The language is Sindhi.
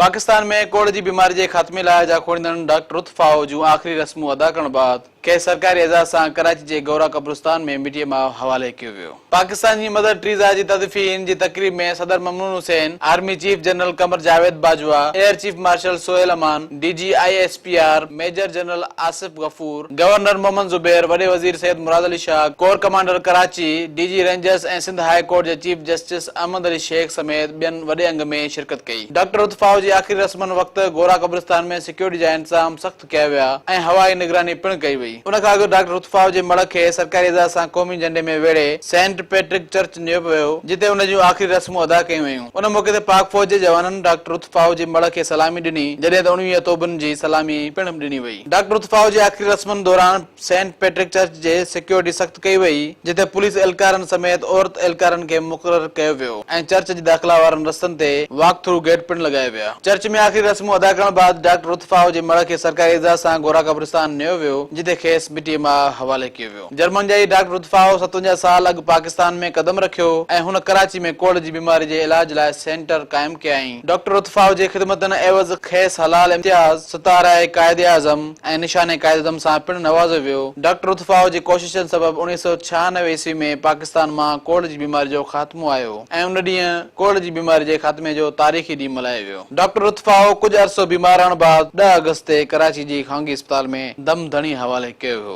پاڪستان ۾ ڪوڙهه جي بيماري جي خاتمي لاء جاکوڙيندڙ ڊاڪٽر رٿ فائو جون آخري رسمون ادا ڪرڻ بعد کيس سرڪاري اعزاز سان ڪراچي جي گورا قبرستان ۾ مٽيء ماء حوالي ڪيو ويو. پاڪستان جي مدر ٽريزا جي تدفين جي تقريب ۾ صدر Mamnoon Hussain, army chief general Qamar Javed Bajwa, air chief marshal Sohail Aman, D G I S P R major general Asif Ghafoor, governor Muhammad Zubair, وڏي وزير Syed Murad Ali Shah, corps commander Karachi, D G rangers ۽ Sindh high court جي چيف جسٽس احمد علي شيخ سميت ٻين وڏي انگ ۾ شرڪت ڪئي. ڊاڪٽر رٿ فائو جي آخري رسمن وقت گورا قبرستان ۾ سيڪيورٽي جا انتظام سخت ڪيا ويا ۽ هوائي نگراني پڻ ڪئي وئي. ان کان اڳ ڊاڪٽر رٿ فائو جي مڙهه کي سرڪاري اعزاز سان قومي جهنڊي ۾ ويڙهي سينٽ پيٽرڪ چرچ نيو ويو، جتي ان جون آخري رسمون ادا ڪيون ويون. ان موقعي تي پاڪ فوج جي جوانن ڊاڪٽر رٿ فائو جي مڙهه کي سلامي ڏني، جڏهن ته 19 توبن جي سلامي پڻ ڏني وئي. ڊاڪٽر رٿ فائو جي آخري رسمن دوران سينٽ پيٽرڪ چرچ جي سيڪيورٽي سخت ڪئي وئي، جتي پوليس اهلڪارن سميت عورت اهلڪارن کي مقرر ڪيو ويو ۽ چرچ جي داخلا وارن رستن تي واڪ ٿرو گيٽ پڻ لڳايا ويا. چرچ ۾ آخري رسمون ادا ڪرڻ بعد ڊاڪٽر رٿ فائو جي مڙهه کي سرڪاري اعزاز سان گورا قبرستان نيو ويو، جتي کيس مٽيء ماء حوالي ڪيو ويو. جرمن ڄائي ڊاڪٽر رٿ فائو 57 سال اڳ پاڪستان ۾ قدم رکيو ۽ هن ڪراچي ۾ ڪوڙهه جي بيماري جي علاج لاء سينٽر قائم ڪيائين. ڊاڪٽر رٿ فائو جي خدمتن عيوض کيس هلال امتياز، ستاره قائداعظم ۽ نشان قائداعظم سان پڻ نوازيو ويو. ڊاڪٽر رٿ فائو جي ڪوششن سبب 1996 عيسوي ۾ پاڪستان مان ڪوڙهه جي بيماري جو خاتمو آيو ۽ ان ڏينهن ڪوڙهه جي بيماري جي خاتمي جو تاريخي ڏينهن ملهايو ويو. ڊاڪٽر رٿ فائو ڪجهه عرصو بيمار رهڻ بعد ڏهه آگسٽ تي ڪراچي جي خانگي اسپتال ۾ دم ڌڻي حوالي ڪيو ويو.